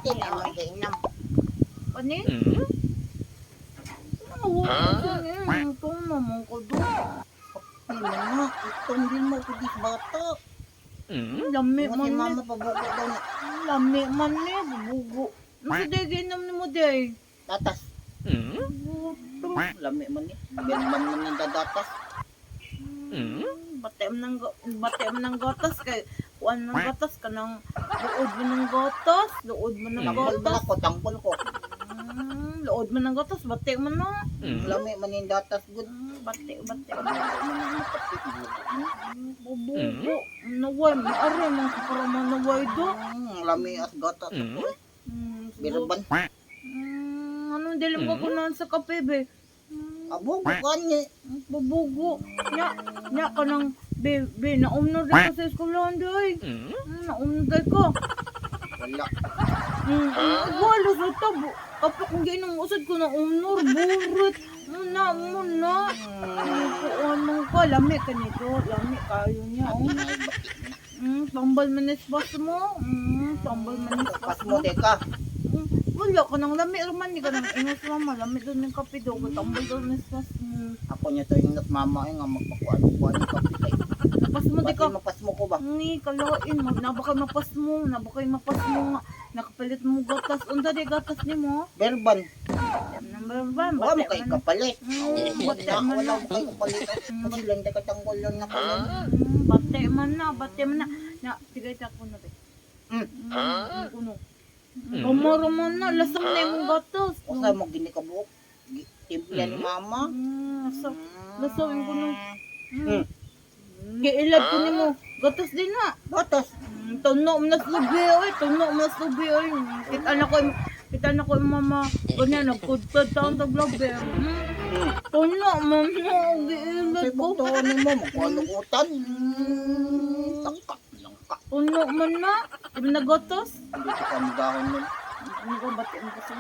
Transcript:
Bati na imong giinom. Ani? Ano? Ito naman ko doon. Kape man na. Itong din mo pwede sa bata. Lami Mga man si ni. mama pabuko daw na. Lami man ni. Bubugo. Ano sa day giinom ni mo day? Tatas. Buto. Lami man ni. Berban man ng dadatas. Bate man ng gatas kay kuan ng gatas kanang luod mo ng gatas, luod mo ng Tanggol man gatas. ako, tanggol ko. Luod mo ng gatas, bate man na. Lami man yung datas good. Bate, bate. Lami man ang kape. Buko man. Bubugo. Naway, maari man ka para manaway do. Lami as gatas. Siguro. Berban. Anong dilim ka kunan sa kape, be? Abo, bukan ni. Bubugo. Nya, nya ka nang, be, be, naumno rin ka sa eskwelahan, day. Naumno day ka. Wala. Wala sa tabo. Kapag kung giinom usad ko na umnor, burit. Muna, muna. Kuan mo ka, lami ka nito. Lami kayo niya. Oh. Ay, bati na. Tambal manis bas mo. Tambal manis bas Pas mo. mo, teka. Wala ka nang lami raman. Di ka nang ingos mama. Lami doon ng kape daw. Tambal doon manis bas mo. Ako niya to yung mama ay nga magpakuan-kuan ng kape kay. Napas mo di Bati ka. mapas mo ko ba? Ni, kalain mo. Nabakay mapas mo. Nabakay mapas mo nga. Nakapalit mo gatas. Unsa di gatas ni mo? Berban. Number one, Wala mo bate kay man. kapalit. Bate Wala man wala na. mo kay kapalit. Kasi lang ka tanggol lang na kayo. Bate man na, bate man na. Na, tigay ta ko na be. Kuno. Kamara man na, lasang na imong gatas. Usa mo gini ka buok. Timpla ni mama. Lasang, lasang ko no. Giilad ko nimo. Gatas din na. Gatas. Tuno man na slubi oy, tuno man na slubi oy. Kita na ko yung mama. Ganyan nagkudkod taon tag labi. Tuno man na giilad Kasi ko. mo ni mo magkuan-utan. Saka lang ka. Tuno man na. Di ba nagatas? Hindi ko kamugahon nun. Ano ko bati mo kasi?